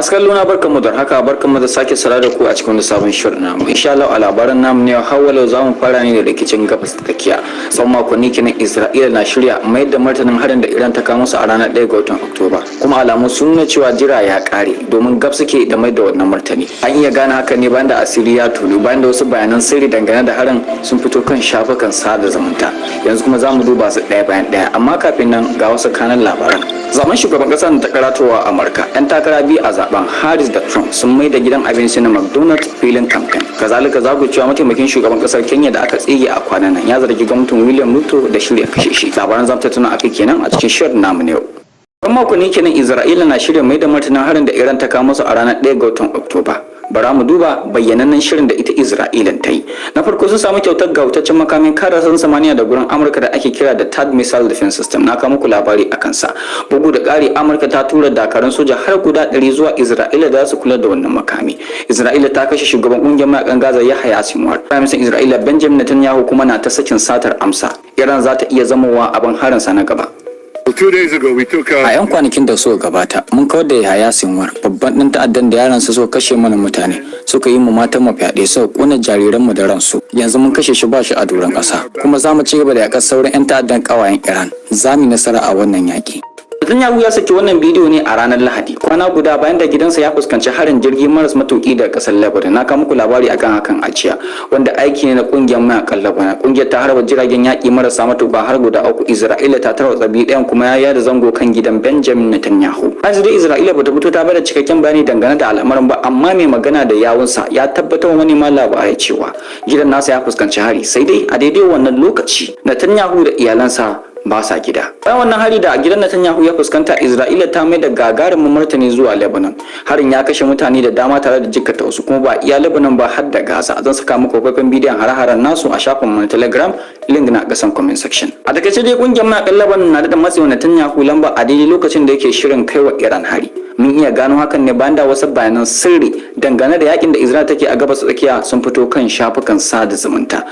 Masu kallo na, barkanmu da haka, barkanmu da sake saurara da ku a cikin wani sabon shirin namu. Insha Allah a labaran namu ne hawala za mu fara ne da rikicin Gabas ta Tsakiya. Tsawon makonni kenan Isra'ila na shirya mayar da martanin harin da Iran ta kawo musu a ranar 1 ga watan Oktoba. Kuma alamu sun nuna cewa jira ya kare, domin gab suke da mai da wannan martani. An iya gane haka ne bayan da asiri ya tunu, bayan da wasu bayanan sirri dangane da harin sun fito kan shafukan sada zumunta. Yanzu kuma za mu duba su ɗaya bayan ɗaya, amma kafin nan ga wasu kanan labaran. Zaben shugaban ƙasar ta karatowa Amurka, 'yan takara biyu a zaben, Harris da Trump, sun mai da gidan abinci na McDonald's filin kamfen. Kazalika za ku cewa mataimakin shugaban kasar Kenya da aka tsige a kwanan nan ya zargi gwamnatin William Ruto da shirya kashe shi. Labaran zamu tattauna akai kenan a cikin shirin namu ne yau. Ɗan makonni kenan Isra'ila na shirya mai da martanin harin da Iran ta kawo musu a ranar 1 ga watan Oktoba. Bara mu duba bayyanannen shirin da ita Isra'ilan ta yi. Na farko, sun samu kyautar gawurtaccen makamin kare sararin samaniya da gurin Amurka da ake kira da THAAD Missile Defense System. Na kawo muku labari a kansa. Bugu da ƙari, Amurka ta tura dakarun soja har guda 100 zuwa Isra'ila da su kula da wannan makami. Isra'ila ta kashe shugaban ƙungiyar mayakan Gaza, Yahya Sinwar. Firaministan Isra'ila Benjamin Netanyahu kuma na ta sakin satar amsa. Iran za ta iya zamowa abin harinsa na gaba. 2 days ago, we took A 'yan kwanakin da suka gabata, mun kawar da Yahaya Sinwar, babban ɗan ta'addan da yaransa suka kashe mana mutane, suka yi mu matan mu fyaɗe, suka ƙona jariran mu da ransu. Yanzu mun kashe shi, ba shi a doron ƙasa. Kuma za mu ci gaba da yaƙar sauran 'yan ta'addan ƙawayen Iran. Za mu yi nasara a wannan yaƙi. Netanyahu ya saki wannan bidiyo ne a ranar Lahadi, kwana guda bayan da gidansa ya fuskanci harin jirgi maras matuki daga kasar Lebanon. Na kawo muku labari akan hakan a jiya, wanda aiki ne na kungiyar mayakan Lebanon. Kungiyar ta harba jiragen yaƙi marasa matuƙa har guda uku. Isra'ila ta tarwatsa biyu, ɗayan kuma ya yada zango kan gidan Benjamin Netanyahu. Yanzu dai Isra'ila bata fito ta bada cikakken bayani dangane da al'amarin ba, amma mai magana da yawunsa ya tabbatar wa manema labarai cewa gidan nasa ya fuskanci hari, sai dai a daidai wannan lokaci Netanyahu da iyalansa ba sa gida. Bayan wannan hari da gidan Netanyahu ya fuskanta, Isra'ila ta mai da gagarumin martani zuwa Lebanon. Harin ya kashe mutane da dama tare da jikkata wasu, kuma ba iya Lebanon ba, har da Gaza. Zan saka muku faifan bidiyon hare-haren nasu a shafin mu na Telegram, link na kasan comment section. A takaice dai, kungiyar mayakan Lebanon na da matsewa Netanyahu lamba a daidai lokacin da yake shirin kaiwa Iran hari. Mun iya gano hakan ne bayan da wasu bayanan sirri dangane da yakin da Isra'ila take a Gabas Tsakiya sun fito kan shafukan sada zumunta.